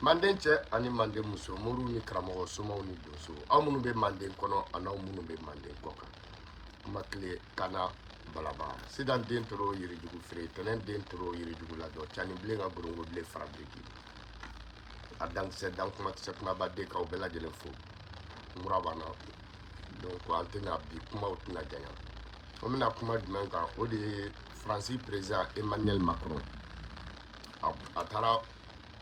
Manden cɛ ani manden muso, moriw ni karamɔgɔ, somaw ni donso, aw minnu bɛ manden kɔnɔ ani aw minnu bɛ manden kɔ kan, kuma tile kana balaba sidan den toro yirijugu feere tɛnɛn den toro yirijugu lajɔ cani bilen ka gorongo bilen fara biriki a dankisɛ dan kumakisɛ kumaba den k'aw bɛɛ lajɛlen fo. Mura b'an na, donc an tɛna bi kumaw tɛna janya. An bɛna kuma jumɛn kan? O de ye Faransi président Emmanuel Macron, a taara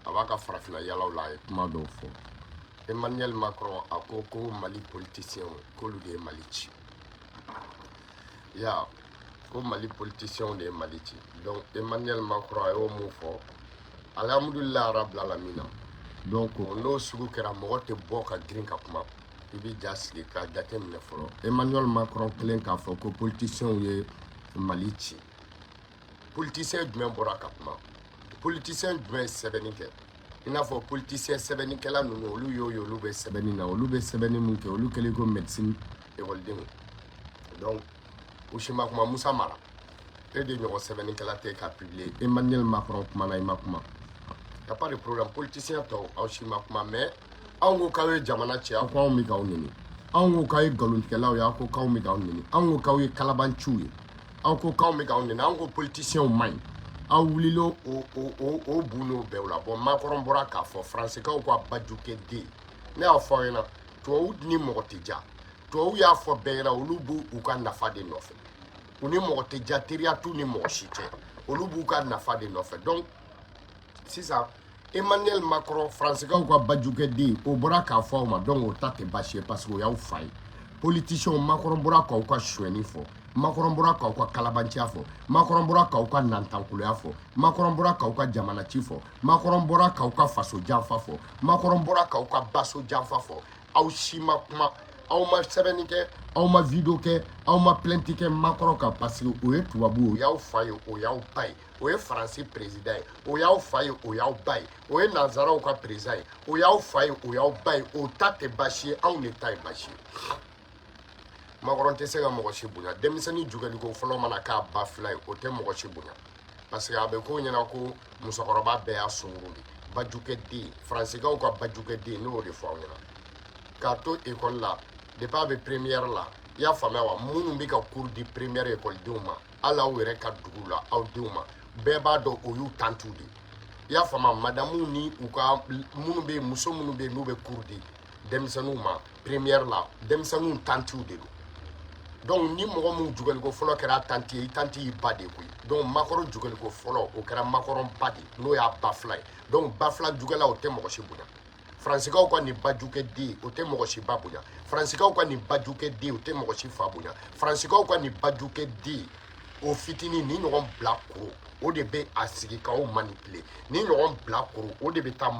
a b'a ka farafinna yalaw la, a ye kuma dɔw fɔ. Emmanuel Macron a ko ko Mali politiciens, k'olu de ye Mali ci ya, ko Mali politiciens de ye Mali ci. Donc Emmanuel Macron a y'o mun fɔ, alhamdulilayi rabil alamina. Donc n'o sugu kɛra, mɔgɔ tɛ bɔ ka girin ka kuma, i b'i ja sigi ka jate minɛ fɔlɔ. Emmanuel Macron kelen k'a fɔ ko politiciens ye Mali ci, politicien jumɛn bɔra ka kuma? Politicien jumɛn ye sɛbɛnni kɛ? I n'a fɔ politicien sɛbɛnnikɛla ninnu, olu y'o ye, olu bɛ sɛbɛnni na, olu bɛ sɛbɛnni mun kɛ, olu kɛlen ko médecine ekɔlidenw. Donc u si ma kuma. Musa Mara, e de ɲɔgɔn sɛbɛnnikɛla tɛ ka publier. Emmanuel Macron kumana, i ma kuma, y a pas de problème. Politicien tɔw, aw si ma kuma, mais anw ko k'aw ye jamana ci, aw ko anw bɛ k'aw neni. Anw ko k'aw ye nkalontigɛlaw ye, aw ko k'anw bɛ k'aw neni. Anw ko k'aw ye kalabanciw ye, aw ko k'anw bɛ k'aw neni. Anw ko politiciens man ɲi, aw wulila o bu n'o bɛɛ la. Bon, Macron bɔra k'a fɔ Faransikaw ka bajukɛ den. Ne y'a fɔ aw ɲɛna, tubabu ni mɔgɔ tɛ ja. Tubabu y'a fɔ bɛɛ ɲɛna, olu b'u u ka nafa de nɔfɛ, u ni mɔgɔ tɛ ja, teriya t'u ni mɔgɔ si cɛ, olu b'u ka nafa de nɔfɛ. Donc sisan Emmanuel Macron, Faransikaw ka bajukɛ den, o bɔra k'a fɔ aw ma, donc o ta tɛ baasi ye, parce que o y'aw fa ye. Politiciens, Macron bɔra k'aw ka sonyɛni fɔ, Macron bɔra k'aw ka kalabanciya fɔ, Macron bɔra k'aw ka nantankoloya fɔ, Macron bɔra k'aw ka jamana ci fɔ, Macron bɔra k'aw ka faso janfa fɔ, Macron bɔra k'aw ka baso janfa fɔ. Aw si ma kuma, aw ma sɛbɛnni kɛ, aw ma vidéo kɛ, aw ma plainte kɛ Macron kan, parce que o ye tubabu ye, o y'aw fa ye, o y'aw ba ye. O ye Faransi président ye, o y'aw fa ye, o y'aw ba ye. O ye nanzaraw ka président ye, o y'aw fa ye, o y'aw ba ye. O ta tɛ baasi ye, anw de ta ye baasi ye. Macron tɛ se ka mɔgɔ si bonya. Denmisɛnnin jugɛliko fɔlɔ mana k'a ba fila ye, o tɛ mɔgɔ si bonya, parce que a bɛ ko ɲɛna ko musokɔrɔba bɛɛ y'a sunkuru de. Bajukɛ den, Faransikaw ka bajukɛ den, ne y'o de fɔ aw ɲɛna k'a to ekɔli la depuis a bɛ première la. I y'a faamuya wa? Minnu bɛ ka cours di première ekɔlidenw ma, hali aw yɛrɛ ka dugu la, aw denw ma, bɛɛ b'a dɔn o y'u tantiw de ye. I y'a faamu? Madamu ni u ka minnu bɛ yen, muso minnu bɛ yen n'u bɛ cours di denmisɛnninw ma première la, denmisɛnninw tantiw de don. Donc ni mɔgɔ min jugɛliko fɔlɔ kɛra tanti ye, i tanti y'i ba de ye koyi. Donc Macron jugɛliko fɔlɔ, o kɛra Macron ba de, n'o y'a ba fila ye. Donc ba fila jugɛla, o tɛ mɔgɔ si bonya. Faransikaw ka nin bajukɛ den, o tɛ mɔgɔ si ba bonya. Faransikaw ka nin bajukɛ den, o tɛ mɔgɔ si fa bonya. Faransikaw ka nin bajukɛ den, o fitinin ni ɲɔgɔn bila koro, o de bɛ a sigi k'aw manipuler. Ni ɲɔgɔn bila koro, o de bɛ taa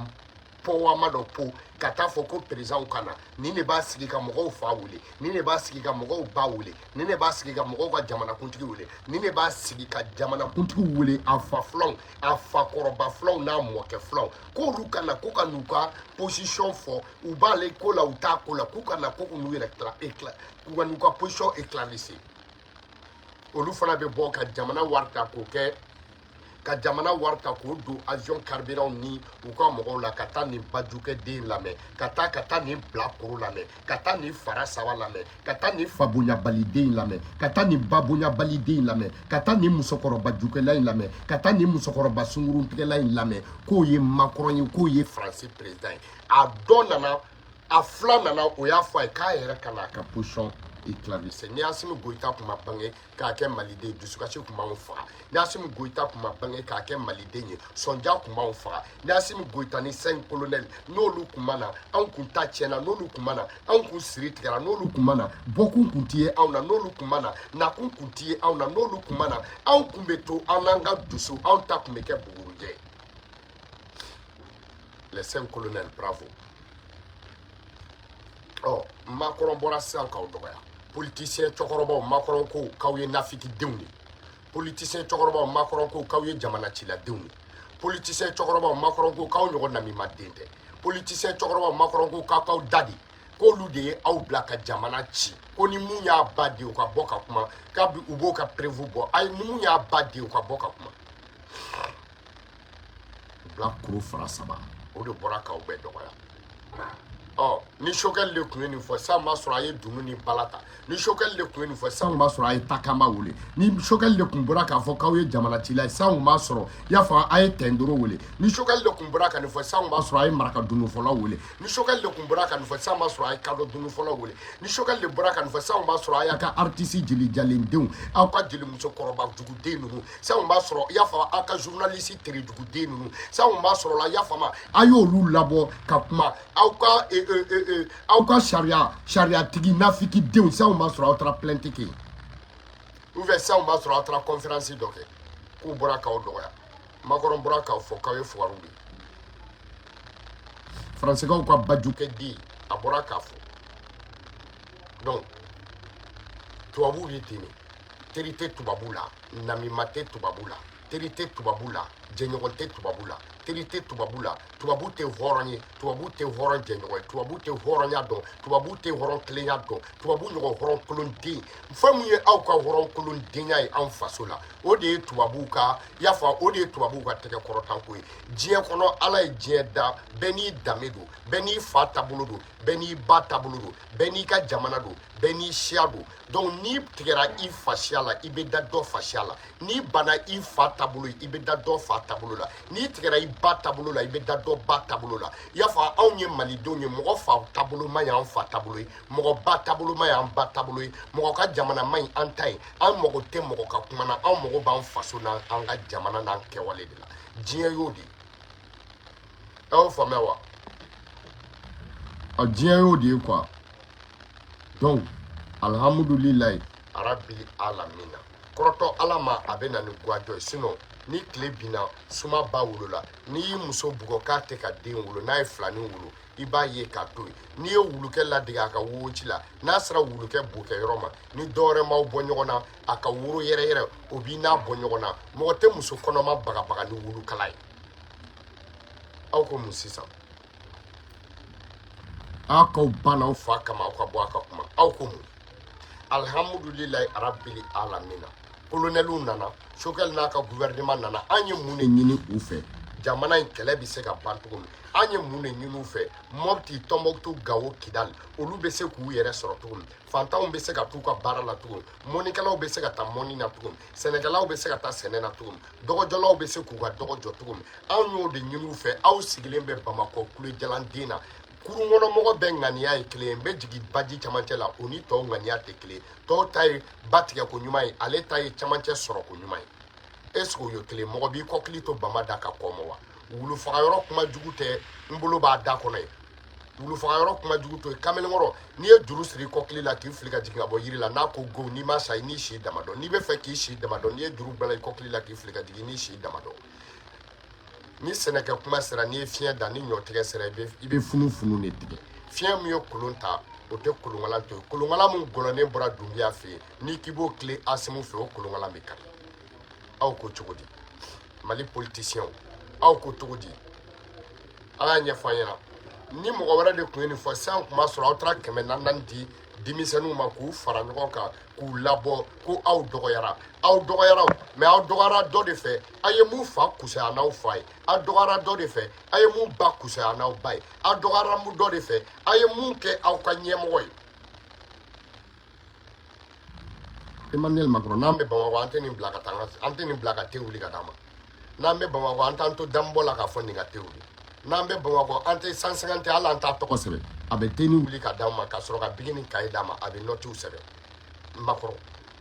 pɔwama dɔ po ka taa fɔ ko présidentw ka na. Nin de b'a sigi ka mɔgɔw fa wele, nin de b'a sigi ka mɔgɔw ba wele, nin de b'a sigi ka mɔgɔw ka jamanakuntigi wele, nin de b'a sigi ka jamanakuntigi wele, a fa filanw, a fakɔrɔba filanw n'a mɔkɛ filanw, k'olu ka na, ko ka n'u ka position fɔ, u b'ale ko la, u t'a ko la, k'u ka na, ko k'u yɛrɛ kila, k'u ka n'u ka position éclaircir. Olu fana bɛ bɔ ka jamana wari ta k'o kɛ, ka jamana wari ta k'o don avion carburant ni u ka mɔgɔw la, ka taa nin bajukɛ den lamɛn, ka taa nin bilakoro lamɛn, ka taa nin fara saba lamɛn, ka taa nin fabonyabaliden lamɛn, ka taa nin babonyabaliden lamɛn, ka taa nin musokɔrɔba jukɛla in lamɛn, ka taa nin musokɔrɔba sunkuruntigɛla in lamɛn, k'o ye Macron ye, k'o ye Faransi président ye. A dɔ nana, a fila nana, o y'a fɔ a ye k'a yɛrɛ ka n'a ka position éclaircir. Ni Asimi Goyita tun ma bange k'a kɛ maliden, dusukasi tun b'anw faga. Ni Asimi Goyita tun ma bange k'a kɛ maliden ye, sɔnja tun b'anw faga. Ni Asimi Goyita ni cinq colonel, n'olu tun ma na, anw kun ta tiɲɛna. N'olu tun ma na, anw kun siri tigɛra. N'olu tun ma na, bɔkun kun ti ye anw na. N'olu tun ma na, nakun kun ti ye anw na. N'olu tun ma na, anw kun bɛ to an n'an ka dusu, anw ta kun bɛ kɛ bugurujɛ ye. Les cinq colonels, bravo. Ɔ, Macron bɔra sisan k'aw dɔgɔya. Politicien cɛkɔrɔbaw, Macron ko k'aw ye nafigidenw de. Politicien cɛkɔrɔbaw, Macron ko k'aw ye jamana ciladenw de. Politicien cɛkɔrɔbaw, Macron ko k'aw ɲɔgɔn namimaden tɛ. Politicien cɛkɔrɔbaw, Macron ko k'aw k'aw da de, k'olu de ye aw bila ka jamana ci, ko ni mun y'a ba di, u ka bɔ ka kuma, k'a bi u b'o ka preuve bɔ. Ayi, ni mun y'a ba di, u ka bɔ ka kuma. Bila kuru fara saba. O de bɔra k'aw bɛɛ dɔgɔya. Ɔ, ni Choguel de tun ye nin fɔ sisan, b'a sɔrɔ a ye dunun ni bala ta. Ni Choguel de tun ye nin fɔ sisan, b'a sɔrɔ a ye Takama wele. Ni Choguel de tun bɔra k'a fɔ k'aw ye jamana cila ye sisan, b'a sɔrɔ i y'a fɔ a ye Tɛndoro wele. Ni Choguel de tun bɔra ka nin fɔ sisan, b'a sɔrɔ a ye Maraka dununfɔlaw wele. Ni Choguel de tun bɔra ka nin fɔ sisan, b'a sɔrɔ a ye Kadɔ dununfɔlaw wele. Ni Choguel de bɔra ka nin fɔ sisan, b'a sɔrɔ a y'a ka artiste jeli jalendenw, aw ka jelimusokɔrɔba juguden ninnu sisan, b'a sɔrɔ i y'a fɔ aw ka journaliste terejuguden ninnu sisan, b'a sɔrɔ la i y'a faamu, a y'olu labɔ ka kuma. Aw ka sariyatigi nafikidenw sisan, b'a sɔrɔ aw taara plainte kɛ yen, ou bien sisan b'a sɔrɔ aw taara conférence dɔ kɛ k'u bɔra k'aw dɔgɔya. Macron bɔra k'aw fɔ k'aw ye fugariw de ye. Faransɛkaw ka bajukɛ den, a bɔra k'a fɔ. Donc tubabuw bɛ ten de. Teri tɛ tubabu la, namima tɛ tubabu la. Teri tɛ tubabu la, jɛɲɔgɔn tɛ tubabu la. Teri tɛ tubabu la, tubabu tɛ hɔrɔn ye, tubabu tɛ hɔrɔn jɛɲɔgɔn ye, tubabu tɛ hɔrɔnya dɔn, tubabu tɛ hɔrɔn kelenya dɔn, tubabu ɲɔgɔn hɔrɔn kolonden. Fɛn min ye aw ka hɔrɔn kolondenya ye anw faso la, o de ye tubabuw ka, i y'a fɔ, o de ye tubabuw ka tɛgɛ kɔrɔtanko ye diɲɛ kɔnɔ. Ala ye diɲɛ da, bɛɛ n'i danbe don, bɛɛ n'i fa taabolo don, bɛɛ n'i ba taabolo don, bɛɛ n'i ka jamana don, bɛɛ n'i siya don. Donc n'i tigɛra i fa siya la, i bɛ da dɔ fa siya la. N'i banna i fa taabolo, i bɛ da dɔ fa taabolo la. N'i tigɛra i ba taabolo la, i bɛ da dɔ ba taabolo la. I y'a fɔ, anw ye malidenw ye. Mɔgɔ fa taabolo ma ɲi an fa taabolo ye, mɔgɔ ba taabolo ma ɲi an ba taabolo ye, mɔgɔ ka jamana ma ɲi an ta ye. An mago tɛ mɔgɔ ka kuma na, an mago b'an faso n'an ka jamana n'an kɛwale de la. Diɲɛ y'o de ye. Aw y'o faamuya wa? Ɔ, diɲɛ y'o de ye quoi. Donc alhamdulilayi arabili alamina, kɔrɔtɔ Ala ma, a bɛ na ni guwajɔ ye. Sinon ni tile binna, suma ba wolola. N'i y'i muso bugɔ k'a tɛ ka den wolo, n'a ye filanin wolo, i b'a ye k'a to yen. N'i ye wulukɛ ladege a ka wowoci la, n'a sera wulukɛ bokɛ yɔrɔ ma, ni dɔwɛrɛ m'aw bɔ ɲɔgɔn na, a ka woro yɛrɛ yɛrɛ, o b'i n'a bɔ ɲɔgɔn na. Mɔgɔ tɛ muso kɔnɔma bagabaga ni wulukala ye. Aw ko mun sisan? Aw k'aw ba n'aw fa kama, aw ka bɔ a ka kuma. Aw ko mun? Alhamdulilayi arabili alamina, kolonɛliw nana, Choguel n'a ka gouvernement nana. An ye mun de ɲini u fɛ? Jamana in kɛlɛ bɛ se ka ban cogo min, an ye mun de ɲini u fɛ? Mɔpti, Tɔnbɔkutu, Gawo, Kidali, olu bɛ se k'u yɛrɛ sɔrɔ cogo min, fantanw bɛ se ka t'u ka baara la cogo min, mɔnikɛlaw bɛ se ka taa mɔni na cogo min, sɛnɛkɛlaw bɛ se ka taa sɛnɛ na cogo min, dɔgɔjɔlaw bɛ se k'u ka dɔgɔ jɔ cogo min, anw y'o de ɲini u fɛ. Aw sigilen bɛ Bamakɔ kulejalanden na, kurun kɔnɔ mɔgɔ bɛɛ ŋaniya ye kelen ye. N bɛ jigin baji camancɛ la, o ni tɔw ŋaniya tɛ kelen ye. Tɔw ta ye ba tigɛ ko ɲuman ye, ale ta ye camancɛ sɔrɔ ko ɲuman ye. Est ce que o ye kelen? Mɔgɔ b'i kɔkili to bama da ka kɔmɔ wa? Wulu faga yɔrɔ kuma jugu tɛ, n bolo b'a da kɔnɔ ye. Wulu faga yɔrɔ kuma jugu to ye. Kamalenkɔrɔ, n'i ye juru siri i kɔkili la k'i fili ka jigin ka bɔ yiri la, n'a ko go, n'i ma sa, i n'i si dama dɔn. N'i bɛ fɛ k'i si dama dɔn, n'i ye juru bila i kɔkili la k'i fili ka jigin, i n'i si dama dɔn. Ni sɛnɛkɛ kuma sera, n'i ye fiɲɛ da, ni ɲɔtigɛ sera, i bɛ funu funu de tigɛ. Fiɲɛ min ye kolon ta, o tɛ kolonkala to yen. Kolonkala min gɔlɔnen bɔra Dunbiya fɛ yen, n'i k'i b'o tile Asimu fɛ, o kolonkala bɛ kari. Aw ko cogo di? Mali politiciens, aw ko cogo di? An y'a ɲɛfɔ an ɲɛna. Ni mɔgɔ wɛrɛ de tun ye nin fɔ sisan, tun b'a sɔrɔ aw taara 400 di denmisɛnninw ma k'u fara ɲɔgɔn kan k'u labɔ ko aw dɔgɔyara. Aw dɔgɔyara o, mais aw dɔgɔyara dɔ de fɛ. A ye mun fa kusaya n'aw fa ye? Aw dɔgɔyara dɔ de fɛ. A ye mun ba kusaya n'aw ba ye? Aw dɔgɔyara mun dɔ de fɛ? A ye mun kɛ aw ka ɲɛmɔgɔ ye? Emmanuel Macron, n'an bɛ Bamakɔ, an tɛ nin bila ka taa, an tɛ nin bila ka te wuli ka d'a ma. N'an bɛ Bamakɔ, an t'an to danbɔ la k'a fɔ nin ka te wuli. N'an bɛ Bamakɔ, an tɛ 150, hali an t'a tɔgɔ sɛbɛn, a bɛ teni wuli ka d'an ma ka sɔrɔ ka bigi ni kaye d'a ma, a bɛ nɔtiw sɛbɛn. Macron,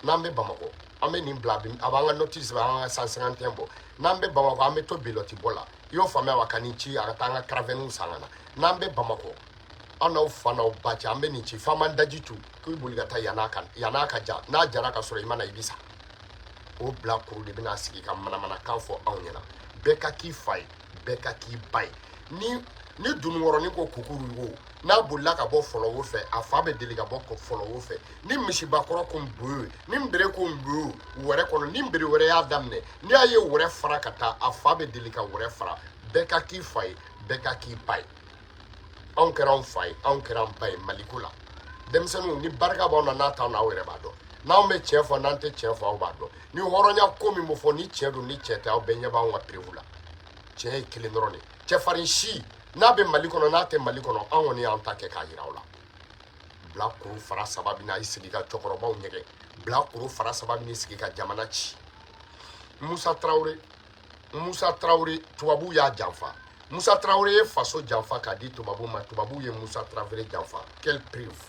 n'an bɛ Bamakɔ, an bɛ nin bila, a b'an ka nɔti sɛbɛn, an ka 151 bɔ. N'an bɛ Bamakɔ, an bɛ to belɔti bɔ la, i y'o faamuya wa? Ka nin ci a ka taa an ka caravane san ka na. N'an bɛ Bamakɔ, an n'aw fa n'aw ba cɛ, an bɛ nin ci f'an b'an daji tu k'i boli ka taa yann'a ka yann'a ka ja. N'a jara ka sɔrɔ i ma na, i bɛ sa. O bila kuru de bɛna sigi ka manamanakan fɔ anw ɲɛna. Bɛɛ ka k'i fa ye, bɛɛ ka k'i ba ye. Ni dununkɔrɔnin ko kukuruwo, n'a bolila ka bɔ fɔlɔwo fɛ, a fa bɛ deli ka bɔ fɔlɔwo fɛ. Ni misibakɔrɔ ko nboyo, ni nbere ko nboyo wɛrɛ kɔnɔ, ni nbere wɛrɛ y'a daminɛ, n'i y'a ye wɛrɛ fara ka taa, a fa bɛ deli ka wɛrɛ fara. Bɛɛ ka k'i fa ye, bɛɛ ka k'i ba ye. Anw kɛra anw fa ye, anw kɛra an ba ye Maliko la. Denmisɛnninw, ni barika b'aw na, n'a t'aw na, aw yɛrɛ b'a dɔn. N'anw bɛ tiɲɛ fɔ, n'an tɛ tiɲɛ fɔ, aw b'a dɔn. Ni hɔrɔnya ko min bɛ fɔ, ni tiɲɛ don, ni tiɲɛ tɛ, aw bɛɛ ɲɛ b'anw ka preuve la. Tiɲɛ ye kelen dɔrɔn de. Cɛfarin si N'a bɛ Mali kɔnɔ, n'a tɛ Mali kɔnɔ, an kɔni y'an ta kɛ k'a yira aw la. Bilakoro fara saba bɛ na i sigi ka cɛkɔrɔbaw ɲɛgɛn. Bilakoro fara saba bɛ n'i sigi ka jamana ci. Musa Tarawele, Musa Tarawele, tubabuw y'a janfa. Musa Tarawele ye faso janfa k'a di tubabuw ma. Tubabuw ye Musa Tarawele janfa. Quelle preuve?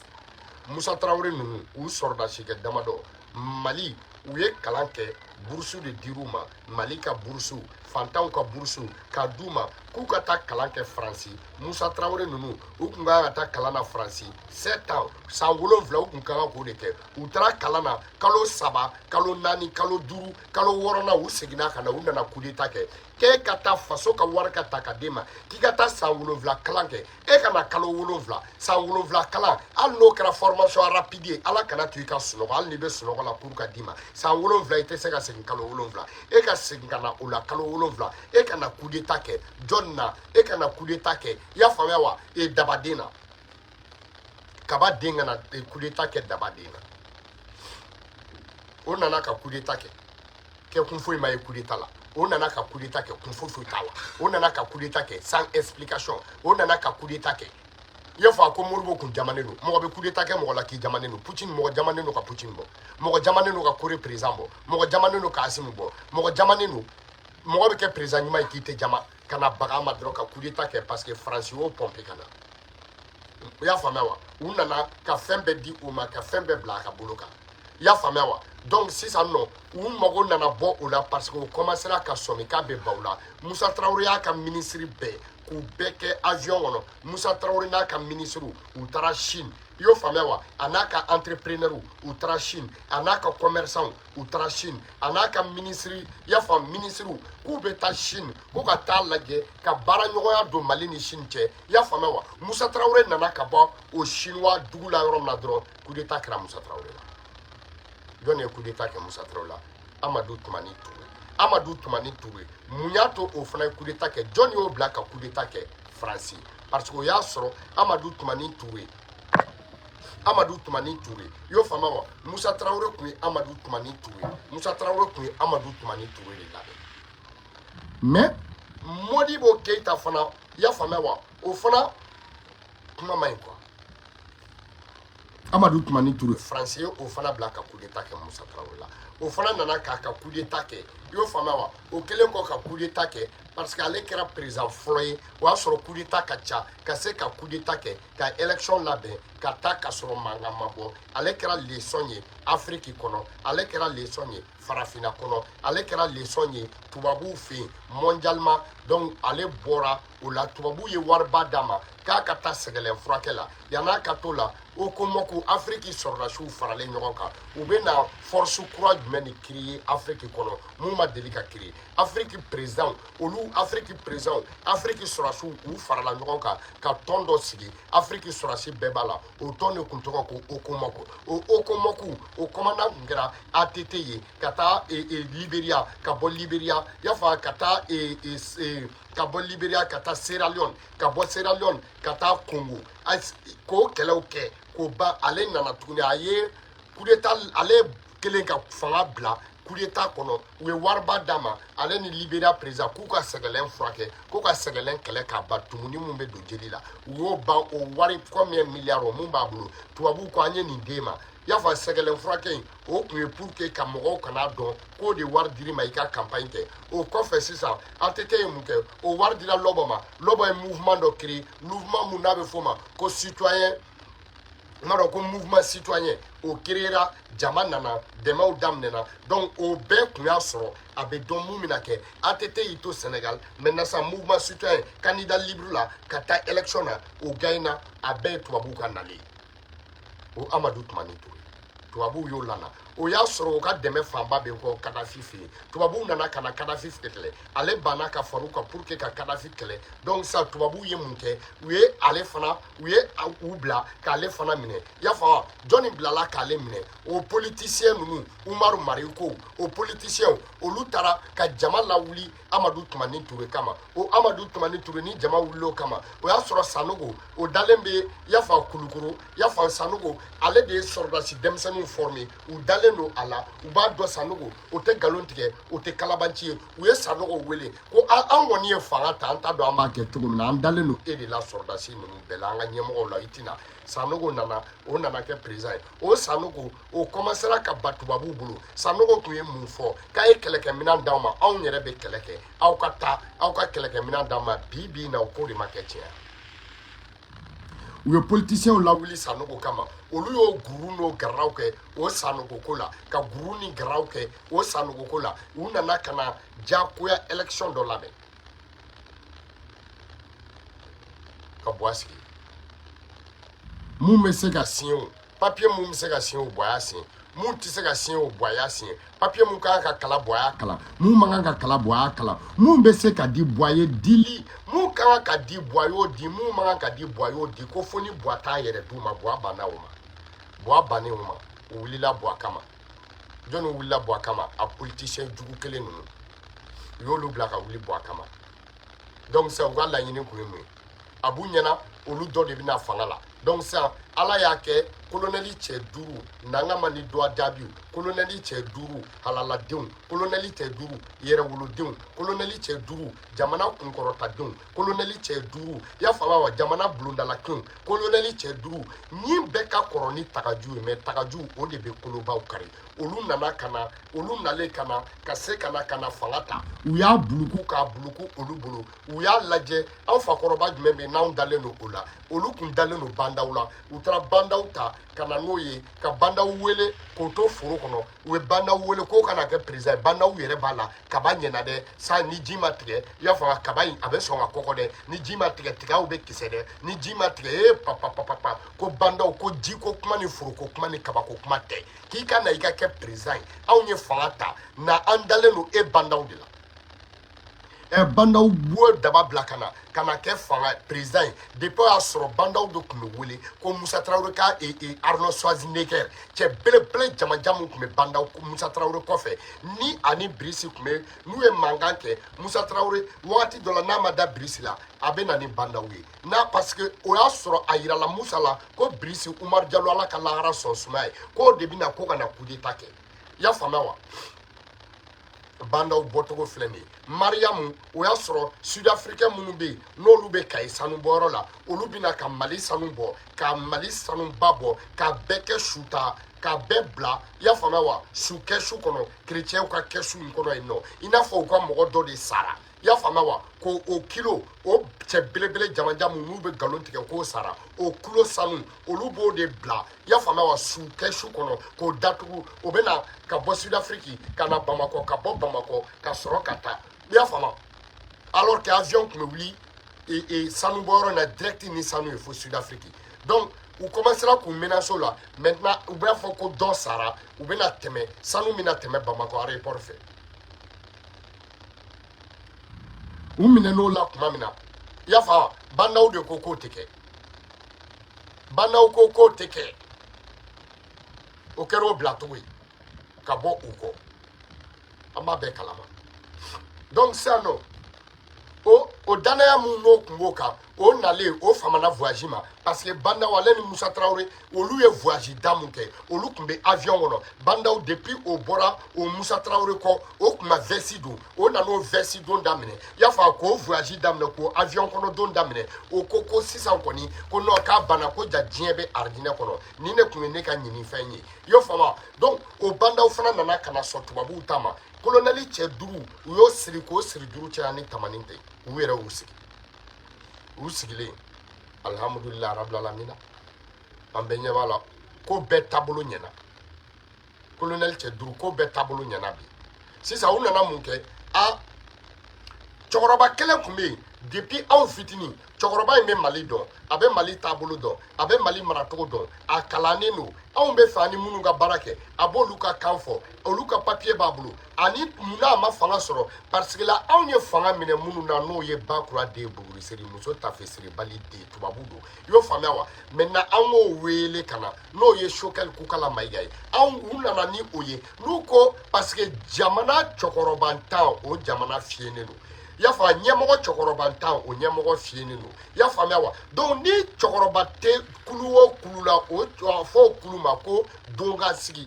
Musa Tarawele ninnu, u sɔrɔdasikɛ damadɔ, Mali, u ye kalan kɛ, bourse de dir'u ma, Mali ka bourse, fantanw ka bourse, k'a d'u ma k'u ka taa kalan kɛ Faransi. Musa Tarawele ninnu, u tun kan ka taa kalan na Faransi 7 ans, san 7, u tun ka kan k'o de kɛ. U taara kalan na kalo 3, kalo 4, kalo 5, kalo 6nan, u seginna ka na, u nana coup d'état kɛ. K'e ka taa faso ka wari ka ta ka d'e ma k'i ka taa san 7 kalan kɛ, e ka na kalo 7, san 7 kalan, hali n'o kɛra formation rapide ye, Ala kana to i ka sunɔgɔ, hali n'i bɛ sunɔgɔ la pour ka d'i ma san 7, i tɛ se ka segin kalo 7, e ka segin ka na o la kalo 7, e ka na coup d'état kɛ jɔn na? E ka na coup d'état kɛ, i y'a faamuya wa? E dabaden na, kaba den ka na coup d'état kɛ dabaden na. O nana ka coup d'état kɛ, kɛ kun foyi ma ye coup d'état la. O nana ka coup d'état kɛ, kun foyi foyi t'a la. O nana ka coup d'état kɛ sans explication. O nana ka coup d'état kɛ, i y'a fɔ a ko Modibo kun jamanen don. Mɔgɔ bɛ coup d'état kɛ mɔgɔ la k'i jamanen don? Poutine, mɔgɔ jamanen don ka Poutine bɔ, mɔgɔ jamanen don ka Corée président bɔ, mɔgɔ jamanen don ka Assimi bɔ, mɔgɔ jamanen don. Mɔgɔ bɛ kɛ président ɲuman ye k'i tɛ jama ka na baga a ma dɔrɔn ka coup d'état kɛ, parce que Faransi y'o pomper ka na. I y'a faamuya wa? U nana ka fɛn bɛɛ di u ma, ka fɛn bɛɛ bila a ka bolo kan. I y'a faamuya wa? Donc sisan nɔ, u mago nana bɔ o la, parce que u commencera ka sɔmi k'a bɛ ba u la. Musa Tarawele y'a ka ministre bɛɛ k'u bɛɛ kɛ avion kɔnɔ. Musa Tarawele n'a ka ministre, u taara Chine. I y'o faamuya wa? A n'a ka entrepreneur, u taara Chine. A n'a ka commerçant, u taara Chine. A n'a ka ministre, i y'a faamu, ministre, k'u bɛ taa Chine ko ka taa lajɛ ka baara ɲɔgɔnya don Mali ni Chine cɛ. I y'a faamuya wa? Musa Tarawele nana ka bɔ o chinois dugu la yɔrɔ min na dɔrɔn, coup d'état kɛra Musa Tarawele la. Jɔn ye coup d'état kɛ Musa Tarawele la? Amadu Tumani Ture. Amadu Tumani Ture, mun y'a to o fana ye coup d'état kɛ? Jɔn y'o bila ka coup d'état kɛ? Faransi, parce que o y'a sɔrɔ Amadu Tumani Ture, Amadu Tumani Ture, i y'o faamuya wa? Musa Tarawele tun ye Amadu Tumani Ture, Musa Tarawele tun ye Amadu Tumani Ture de labɛn. Mais Modibo Keyita fana, i y'a faamuya wa? O fana kuma man ɲi quoi. Amadu Tumani Ture, Faransi ye o fana bila ka coup d'état kɛ Musa Tarawele la. O fana nana k'a ka coup d'état kɛ, i y'o faamuya wa? O kɛlen kɔ ka coup d'état kɛ, parce que ale kɛra président fɔlɔ ye, o y'a sɔrɔ coup d'état ka ca, ka se ka coup d'état kɛ ka élection labɛn ka taa ka sɔrɔ mankan ma bɔ. Ale kɛra leçon ye Afiriki kɔnɔ, ale kɛra leçon ye farafinna kɔnɔ, ale kɛra leçon ye tubabuw fɛ yen mondialement. Donc ale bɔra o la, tubabuw ye wariba d'a ma k'a ka taa sɛgɛlɛn furakɛ la. Yann'a ka t'o la, o ko ma ko Afiriki sɔrɔdasiw faralen ɲɔgɔn kan, u bɛ na force kura jumɛn de créer Afiriki kɔnɔ mun ma deli ka créer? Afiriki président, olu Afiriki président, Afiriki sɔrɔdasiw, u farala ɲɔgɔn kan ka tɔn dɔ sigi. Afiriki sɔrɔdasi bɛɛ b'a la. O tɔn de kun tɔgɔ ko ECOMOG. O ECOMOG, o commandant kun kɛra ATT ye ka taa Libéria, ka bɔ Libéria, i y'a fɔ, ka taa ka bɔ Libéria ka taa Sierra Leone, ka bɔ Sierra Leone ka taa Congo, k'o kɛlɛw kɛ k'o ban. Ale nana tuguni, a ye coup d'état, ale kelen ka fanga bila coup d'état kɔnɔ. U ye wariba d'a ma, ale ni Libéria président, k'u ka sɛgɛlɛn furakɛ, k'u ka sɛgɛlɛn kɛlɛ k'a ban, tumuni mun bɛ don jeli la, u y'o ban. O wari combien milliards o mun b'a bolo, tubabuw ko an ye nin d'e ma. I y'a fɔ, sɛgɛlɛn furakɛ in, o tun ye pour que ka mɔgɔw kana dɔn k'o de wari dir'i ma i ka campagne kɛ. O kɔfɛ sisan, ATT ye mun kɛ? O wari dira Lɔbɔ ma. Lɔbɔ ye mouvement dɔ créer, mouvement mun n'a bɛ f'o ma ko citoyen, n b'a dɔn ko mouvement citoyen. O créera, jama nana, dɛmɛw daminɛna. Donc o bɛɛ kun y'a sɔrɔ a bɛ dɔn mun bɛna kɛ. ATT y'i to Sénégal. Maintenant sisan, mouvement citoyen, candidat libre la ka taa élection na, o gagnera. A bɛɛ ye tubabuw ka nalen ye. O Amadu Tumani Ture, tubabuw y'o lana. O y'a sɔrɔ o ka dɛmɛ fanba bɛ kɔ Kadafi fɛ yen. Tubabuw nana ka na Kadafi kɛlɛ, ale banna ka far'u kan pour que ka Kadafi kɛlɛ. Donc sisan, tubabuw ye mun kɛ? U ye ale fana, u ye u bila k'ale fana minɛ. I y'a faamu? Jɔnni bilala k'ale minɛ? O politicien ninnu, Umaru Mariko, o politicien, olu taara ka jama lawuli Amadu Tumani Ture kama. O Amadu Tumani Ture ni jama wulila o kama, o y'a sɔrɔ Sanogo, o dalen bɛ, i y'a faamu, Kulukoro, i y'a faamu, Sanogo, ale de ye sɔrɔdasi denmisɛnninw former. U dalen dalen don a la, u b'a dɔn Sanogo o tɛ nkalon tigɛ, o tɛ kalabanci ye. U ye Sanogo wele ko an kɔni ye fanga ta, an t'a dɔn an b'a kɛ cogo min na, an dalen don e de la, sɔrɔdasi ninnu bɛɛ la, an ka ɲɛmɔgɔw la, i tɛna. Sanogo nana, o nana kɛ président ye. O Sanogo o commencera ka ba tubabuw bolo. Sanogo tun ye mun fɔ? K'a ye kɛlɛkɛminɛn d'aw ma, anw yɛrɛ bɛ kɛlɛ kɛ, aw ka taa aw ka kɛlɛkɛminɛn d'aw ma. Bi bi in na, o ko de ma kɛ tiɲɛ. U ye politiciens lawuli Sanogo kama, olu y'o guru n'o gararaw kɛ o Sanogo ko la, ka guru ni gararaw kɛ o Sanogo ko la. U nana ka na diyagoya élection dɔ labɛn ka Buwa sigi. Mun bɛ se ka signer o papier, mun bɛ se ka signer o, Buwa y'a signer. Mun tɛ se ka signer o, Buwa y'a signer. Papier mun kan ka kalan, Buwa y'a kalan. Mun man kan ka kalan, Buwa y'a kalan. Mun bɛ se ka di, Buwa ye dili. Mun ka kan ka di, Buwa y'o di. Mun man kan ka di, Buwa y'o di. Ko fo ni Buwa t'a yɛrɛ d'u ma. Buwa banna o ma. Buwa bannen o ma, u wulila Buwa kama. Jɔnni wulila Buwa kama? A politicien jugu kelen ninnu, u y'olu bila ka wuli Buwa kama. Donc sisan, u ka laɲini kun ye mun ye? A b'u ɲɛna olu dɔ de bɛna fanga la. Donc sisan, Ala y'a kɛ, kolonɛli cɛ duuru nangama ni duwa jaabiw, kolonɛli cɛ duuru halaladenw, kolonɛli cɛ duuru yɛrɛwolodenw, kolonɛli cɛ duuru jamana kunkɔrɔtadenw, kolonɛli cɛ duuru, i y'a faamu wa, jamana bulondalakenw, kolonɛli cɛ duuru min bɛɛ ka kɔrɔ ni tagaju ye, mais tagaju o de bɛ kolobaw kari. Olu nana ka na, olu nalen ka na ka se ka na ka na fanga ta, u y'a buluku k'a buluku olu bolo. U y'a lajɛ, anw fakɔrɔba jumɛn bɛ yen n'anw dalen don o la? Olu kun dalen don bandaw la. U taara bandaw ta ka na n'o ye, ka bandaw wele k'o to foro kɔnɔ. U ye bandaw wele k'o kana kɛ président ye. Bandaw yɛrɛ b'a la, kaba ɲɛna dɛ sa, ni ji ma tigɛ, i y'a faamu, kaba in a bɛ sɔn ka kɔgɔ dɛ, ni ji ma tigɛ, tigaw bɛ kisɛ dɛ, ni ji ma tigɛ, ee papapapapa, ko bandaw ko ji ko kuma ni foroko kuma ni kabako kuma tɛ, k'i ka na i ka kɛ président ye. Anw ye fanga ta na, an dalen don e bandaw de la. Bandaw wo daba bila ka na ka na kɛ fanga président ye. Depuis o y'a sɔrɔ bandaw de tun bɛ wele ko Musa Tarawele ka Arnold Schwarzenegger, cɛ belebele jamajan min tun bɛ bandaw Musa Tarawele kɔfɛ, ni ani Birisi tun bɛ, n'u ye mankan kɛ, Musa Tarawele wagati dɔ la n'a ma da Birisi la, a bɛ na ni bandaw ye n'a, parce que o y'a sɔrɔ a yirala Musa la ko Birisi Umaru Jalo, Ala ka lahara sɔn sumaya ye, k'o de bɛna ko ka na coup d'état kɛ. I y'a faamuya wa? Bandaw bɔcogo filɛ nin ye. Mariyamu, o y'a sɔrɔ sud africain minnu bɛ yen n'olu bɛ Kayi sanu bɔyɔrɔ la, olu bɛna ka Mali sanu bɔ, ka Mali sanuba bɔ, ka bɛɛ kɛ suta, ka bɛɛ bila, i y'a faamuya wa, su kɛsu kɔnɔ, kerecɛnw ka kɛsu in kɔnɔ yen nɔ, i n'a fɔ u ka mɔgɔ dɔ de sara, i y'a faamuya wa, ko o kilo o cɛ belebele jamanjan mun n'u bɛ nkalon tigɛ k'o sara, o kilo sanu olu b'o de bila, i y'a faamuya wa, su kɛsu kɔnɔ k'o datugu. O bɛ na ka bɔ Sud-Afrique ka na Bamakɔ, ka bɔ Bamakɔ ka sɔrɔ ka taa, i y'a faamu, alors que avion tun bɛ wuli sanu bɔyɔrɔ in na direct ni sanu ye fo Sud-Afrique. Donc u commencera k'u menacer o la. Maintenant u b'a fɔ ko dɔ sara, u bɛna tɛmɛ, sanu bɛna tɛmɛ Bamakɔ aéroport fɛ. U minɛn'o la tuma min na, i y'a faamu, bandaw de ko k'o tɛ kɛ, bandaw ko k'o tɛ kɛ. O kɛra o bilacogo ye ka bɔ u kɔ, an b'a bɛɛ kalama. Donc sisan nɔ, o danaya mun n'o kun b'o kan, o nalen o famana voyage ma, parce que bandaw ale ni Musa Tarawele, olu ye voyage da mun kɛ, olu tun bɛ avion kɔnɔ. Bandaw depuis o bɔra o Musa Tarawele kɔ, o tun ma veste don, o nana o veste don daminɛ, i y'a fɔ, k'o voyage daminɛ, k'o avion kɔnɔ don daminɛ. O ko ko sisan kɔni ko non, k'a banna, ko ja diɲɛ bɛ arijinɛ kɔnɔ, nin de tun ye ne ka ɲinifɛn ye, i y'o faamu. Donc o bandaw fana nana ka na sɔn tubabuw ta ma. Kolonɛli cɛ duuru, u y'o siri k'o siri juru caya ni tamani tɛ, u yɛrɛ y'u sigi, u sigilen, alihamudulilayi rabil alamina, an bɛɛ ɲɛ b'a la ko bɛɛ taabolo ɲɛna. Kolonɛli cɛ duuru, ko bɛɛ taabolo ɲɛna bi. Sisan u nana mun kɛ? A cɛkɔrɔba kelen tun bɛ yen depuis anw fitinin. Cɛkɔrɔba in bɛ Mali dɔn, a bɛ Mali taabolo dɔn, a bɛ Mali maracogo dɔn, a kalannen don. Anw bɛ fɛ ani minnu ka baara kɛ, a b'olu ka kan fɔ, olu ka papiye b'a bolo. Ani munna a ma fanga sɔrɔ? Parce que la anw ye fanga minɛ minnu na, n'o ye Bakura den Bugurisiri muso tafesiribali den, tubabu don, i y'o faamuya wa? Maintenant an k'o wele ka na, n'o ye Sokɛli Kukala Mayiga ye. Anw u nana ni o ye, n'u ko parce que jamana cɛkɔrɔbantan o jamana fiyenen don, i y'a faamu, ɲɛmɔgɔ cɛkɔrɔbantan o ɲɛmɔgɔ fiyenen don, i y'a faamuya wa? Donc ni cɛkɔrɔba tɛ kulu o kulu la, o a fɔ o kulu ma ko donka sigi.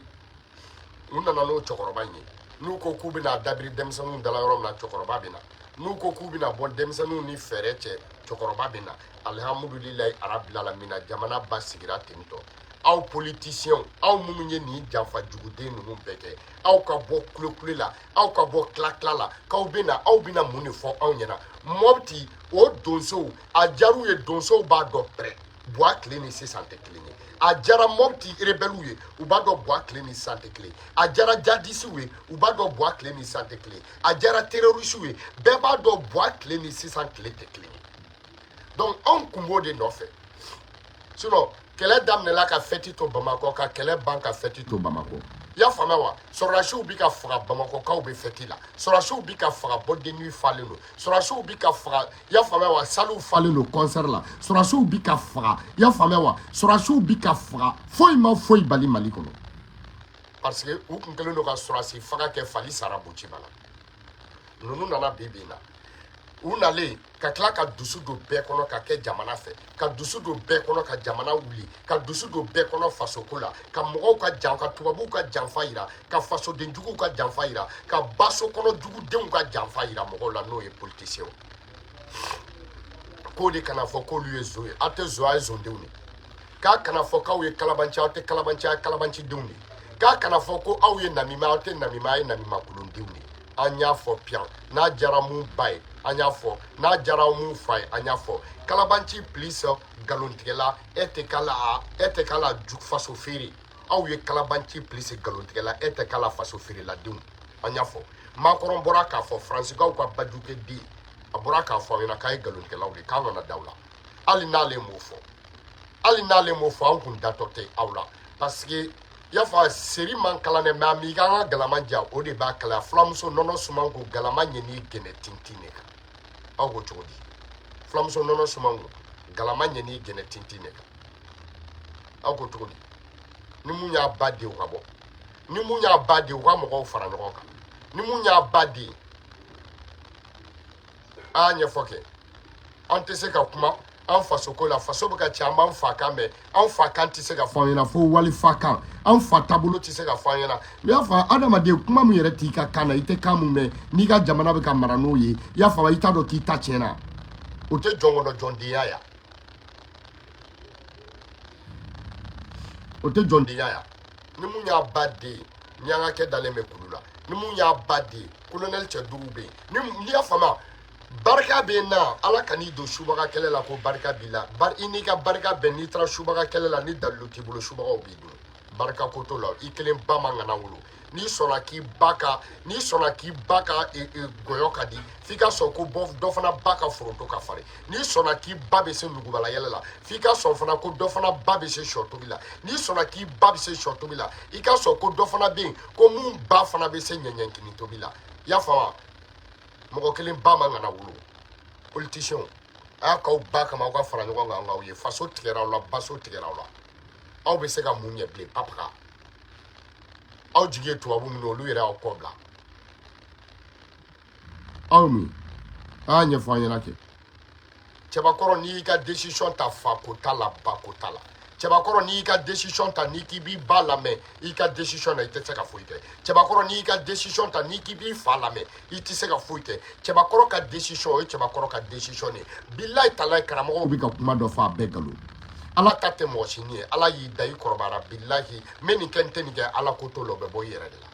U nana n'o cɛkɔrɔba in ye. N'u ko k'u bɛna dabiri denmisɛnninw dala yɔrɔ min na, cɛkɔrɔba bɛ na. N'u ko k'u bɛna bɔ denmisɛnninw ni fɛɛrɛ cɛ, cɛkɔrɔba bɛ na. Alihamudulilayi arabilalamina, jamana ba sigira ten tɔ. Aw politiciens, aw minnu ye nin janfa juguden ninnu bɛɛ kɛ, aw ka bɔ kulekule la, aw ka bɔ tila-tila la, k'aw bɛna, aw bɛna mun de fɔ anw ɲɛna? Mɔpti o donsow, a diyar'u ye. Donsow b'a dɔn pɛrɛ Buwa tile ni sisan tɛ kelen ye. A diyara Mɔpti rebelles ye, u b'a dɔn Buwa tile ni sisan tɛ kelen. A diyara jadisiw ye, u b'a dɔn Buwa tile ni sisan tɛ kelen. A diyara terrorisiw ye, bɛɛ b'a dɔn Buwa tile ni sisan tile tɛ kelen ye. Donc anw kun b'o de nɔfɛ. Sinon kɛlɛ daminɛla ka fɛti to Bamakɔ, ka kɛlɛ ban ka fɛti to Bamakɔ. I y'a faamuya wa? Sɔrɔdasiw bi ka faga, Bamakɔkaw bɛ fɛti la. Sɔrɔdasiw bi ka faga, boîte de nuit falen don. Sɔrɔdasiw bi ka faga, i y'a faamuya wa? Sallew falen don concert la. Sɔrɔdasiw bi ka faga, i y'a faamuya wa? Sɔrɔdasiw bi ka faga, foyi ma foyi bali Mali kɔnɔ, parce que u kun kɛlen don ka sɔrɔdasi faga kɛ fali sara buciba la. Ninnu nana bi bi in na, u nalen ka tila ka dusu don bɛɛ kɔnɔ ka kɛ jamana fɛ, ka dusu don bɛɛ kɔnɔ ka jamana wuli, ka dusu don bɛɛ kɔnɔ fasoko la, ka mɔgɔw ka jan, ka tubabuw ka janfa yira, ka fasodenjuguw ka janfa yira, ka baso kɔnɔ jugudenw ka janfa yira mɔgɔw la, n'o ye politiciens. K'o de kana fɔ k'olu ye zon ye. Aw tɛ zon, aw ye zondenw de. K'a kana fɔ k'aw ye kalabanci, aw tɛ kalabanci, aw ye kalabancidenw de. K'a kana fɔ ko aw ye namima, aw tɛ namima, aw ye namimakulondenw de. An y'a fɔ piyan, n'a diyara mun ba ye, an y'a fɔ, n'a diyara mun fa ye, an y'a fɔ. Kalabanci plus nkalontigɛla, e tɛ k'a la, e tɛ k'a la faso feere. Aw ye kalabanci plus nkalontigɛla, e tɛ k'a la faso feereladenw. An y'a fɔ. Macron bɔra k'a fɔ, Faransikaw ka bajukɛ den, a bɔra k'a fɔ an ɲɛna k'a ye nkalontigɛlaw de, k'an kana da aw la. Hali n'ale m'o fɔ, hali n'ale m'o fɔ, an kun datɔ tɛ aw la, parce que i y'a fɔ seri man kalan dɛ, mais a m'i k'an ka galama ja, o de b'a kalaya. Fulamuso nɔnɔ suman ko galama ɲɛ n'i gɛnɛ tintin de kan. Aw ko cogo di? Fulamuso nɔnɔ suman ko galama ɲɛ n'i gɛnɛ tintin de kan. Aw ko cogo di? Ni mun y'a ba den, u ka bɔ. Ni mun y'a ba den, u ka mɔgɔw fara ɲɔgɔn kan. Ni mun y'a ba den, a y'a ɲɛfɔ kɛ. An tɛ se ka kuma an fasoko la, faso bɛ ka ci, an b'an fa kan mɛn, an fa kan tɛ se ka fɔ an ɲɛna fo wali fa kan, an fa taabolo tɛ se ka fɔ an ɲɛna. I y'a fɔ adamaden, kuma min yɛrɛ t'i ka kan na, i tɛ kan mun mɛn, n'i ka jamana bɛ ka mara n'o ye, i y'a fɔ i t'a dɔn k'i ta tiɲɛna. O tɛ jɔn kɔnɔ jɔndenya ya, o tɛ jɔndenya ya. Ni mun y'a ba den, ɲangakɛ dalen bɛ kulu la. Ni mun y'a ba den, kolonɛli cɛ duuru bɛ yen. Ni n'i y'a faamuya, barika bɛ na. Ala kan'i don subaga kɛlɛ la ko barika b'i la. I n'i ka barika bɛn, n'i taara subaga kɛlɛ la, ni dalilu t'i bolo, subagaw b'i dun. Barika ko t'o la. I kelen ba ma ŋana wolo. N'i sɔnna k'i ba ka, n'i sɔnna k'i ba ka gɔyɔ ka di, f'i ka sɔn ko bɔ dɔ fana ba ka foronto ka farin. N'i sɔnna k'i ba bɛ se nugubala yɛlɛ la, f'i ka sɔn fana ko dɔ fana ba bɛ se sɔ tobi la. N'i sɔnna k'i ba bɛ se sɔ tobi la, i ka sɔn ko dɔ fana bɛ yen ko mun ba fana bɛ se ɲɛɲɛkini tobi la. I y'a faamu? Mɔgɔ kelen ba man kana wolo. Politiciens, a y'a k'aw ba kama, aw ka fara ɲɔgɔn kan k'aw ye faso tigɛra aw la, baso tigɛra aw la. Aw bɛ se ka mun ɲɛ bilen? Papaga, aw jigi ye tubabu minnu, olu yɛrɛ y'aw kɔ bila. Aw min a y'a ɲɛfɔ an ɲɛna kɛ. Cɛbakɔrɔ, n'i y'i ka décision ta, fa ko t'a la, ba ko t'a la. Cɛbakɔrɔ, n'i y'i ka décision ta, n'i k'i b'i ba lamɛn i ka décision na, i tɛ se ka foyi kɛ. Cɛbakɔrɔ, n'i y'i ka décision ta, n'i k'i b'i fa lamɛn, i tɛ se ka foyi kɛ. Cɛbakɔrɔ ka décision, o ye cɛbakɔrɔ ka décision de ye. Bilayi talayi, karamɔgɔw bɛ ka kuma dɔ fɔ, a bɛɛ nkalon. Ala ta tɛ mɔgɔ si ni ye. Ala y'i da, i kɔrɔbayara. Bilahi, n bɛ nin kɛ, n tɛ nin kɛ, ala ko t'o la, o bɛ bɔ i yɛrɛ de la.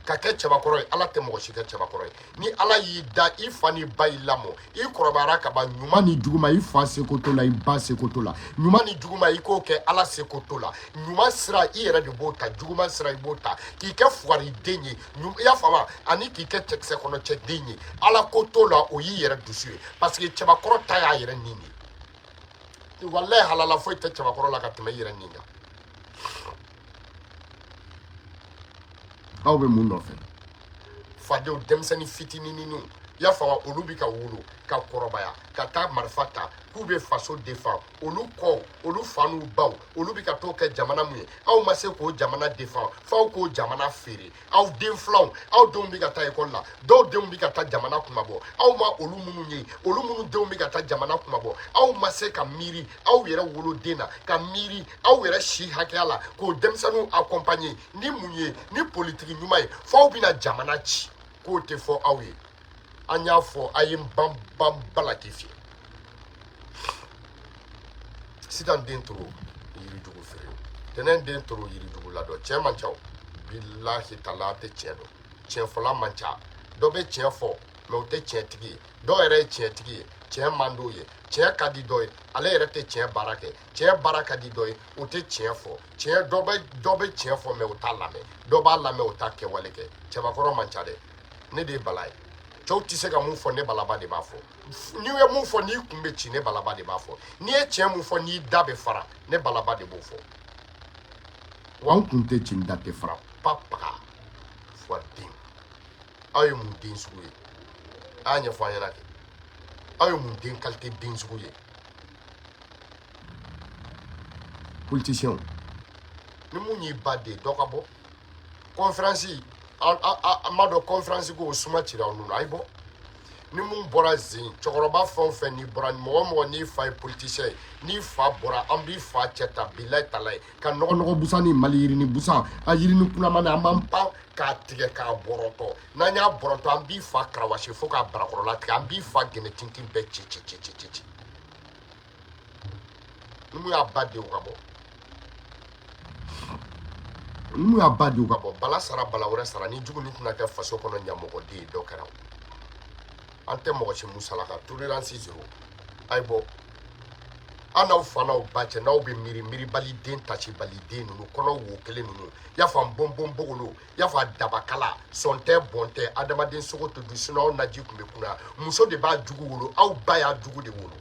Ka kɛ cɛbakɔrɔ ye, ala tɛ mɔgɔ si kɛ cɛbakɔrɔ ye. Ni ala y'i da, i fa n'i ba y'i lamɔ, i kɔrɔbayara ka ban, ɲuman ni juguman, i fa seko t'o la, i ba seko t'o la. Ɲuman ni juguman, i k'o kɛ, ala seko t'o la. Ɲuman sira, i yɛrɛ de b'o ta, juguman sira, i b'o ta. K'i kɛ fugariden ye, i y'a faamu, ani k'i kɛ cɛkisɛ kɔnɔ cɛden ye, ala ko t'o la, o y'i yɛrɛ dusu ye. Parce que cɛbakɔrɔ ta y'a yɛrɛ nin de ye. Walayi, halala foyi tɛ cɛbakɔrɔ la ka tɛmɛ i yɛrɛ nin kan. Aw bɛ mun nɔfɛ? Fadenw, denmisɛnnin fitininninw, i I y'a faamu, olu bɛ ka wolo ka kɔrɔbaya ka taa marifa ta k'u bɛ faso défend. Olu kɔw, olu fa n'u baw, olu bɛ ka t'o kɛ jamana mun ye? Aw ma se k'o jamana défend, f'aw k'o jamana feere. Aw den filanw, aw denw bɛ ka taa ekɔli la, dɔw denw bɛ ka taa jamana kunmabɔ. Aw ma olu minnu ye, olu minnu denw bɛ ka taa jamana kunmabɔ, aw ma se ka miiri aw yɛrɛ woloden na, ka miiri aw yɛrɛ si hakɛya la k'o denmisɛnninw accompagner ni mun ye, ni politiki ɲuman ye, f'aw bɛna jamana ci k'o tɛ fɔ aw ye. An y'a fɔ, a ye n ban ban bala k'i fiyɛ. Sitan den toro yirijugu feere, tɛnɛn den toro yirijugu ladɔn. Cɛ man ca o, bilahi tala tɛ tiɲɛ dɔn. Tiɲɛ fɔla man ca. Dɔ bɛ tiɲɛ fɔ mɛ o tɛ tiɲɛtigi ye, dɔw yɛrɛ ye tiɲɛtigi ye, tiɲɛ man d'o ye. Tiɲɛ ka di dɔ ye, ale yɛrɛ tɛ tiɲɛ baara kɛ. Tiɲɛ baara ka di dɔ ye, o tɛ tiɲɛ fɔ. Tiɲɛ dɔ bɛ tiɲɛ fɔ mɛ o t'a lamɛn, dɔ b'a lamɛn, o t'a kɛwale kɛ. Cɛbakɔrɔ man ca dɛ. Ne de ye bala ye. Cɛw tɛ se ka mun fɔ, ne balaba de b'a fɔ. N'i ye mun fɔ n'i kun bɛ ci, ne balaba de b'a fɔ. N'i ye tiɲɛ mun fɔ n'i da bɛ fara, ne balaba de b'o fɔ. Wa n kun tɛ ci, n da tɛ fara. Pa paga fɔ den, aw ye mun den sugu ye? A y'a ɲɛfɔ an ɲɛna kɛ, aw ye mun den qualité den sugu ye? Politicien, ni mun y'i ba den, dɔ ka bɔ conférence, an m'a dɔn conférence ko suma cira aw nun na, a ye bɔ. Ni mun bɔra zen, cɛkɔrɔba fɛn o fɛn n'i bɔra, mɔgɔ o mɔgɔ n'i fa ye politicien ye, n'i fa bɔra, an b'i fa cɛ ta, bilayi talayi, ka nɔgɔ nɔgɔ busan ni mali yirini busan, a yirini kunamani, an b'an pan k'a tigɛ k'a bɔrɔtɔ. N'an y'a bɔrɔtɔ, an b'i fa karawasi fo k'a barakɔrɔla tigɛ, an b'i fa gɛnɛ tintin bɛɛ ci ci ci ci ci ci. Ni mun y'a ba denw ka bɔ, ni mun y'a ba denw ka bɔ, bala sara, bala wɛrɛ sara. Ni jugu ni tɛna kɛ faso kɔnɔ ɲamɔgɔden ye, dɔ kɛra o. An tɛ mɔgɔ si musalaka, tolérance zéro. A ye bɔ an n'aw fa n'aw ba cɛ, n'aw bɛ miiri miiribali den, tasibali den ninnu kɔnɔ wo kelen ninnu, y'a fɔ an bɔnbɔn bogolo, y'a fɔ a dabakala sɔn tɛ bɔn tɛ, adamaden sogo tɛ dun. Sinɔn aw naji tun bɛ kunna. Muso de b'a jugu wolo, aw ba y'a jugu de wolo.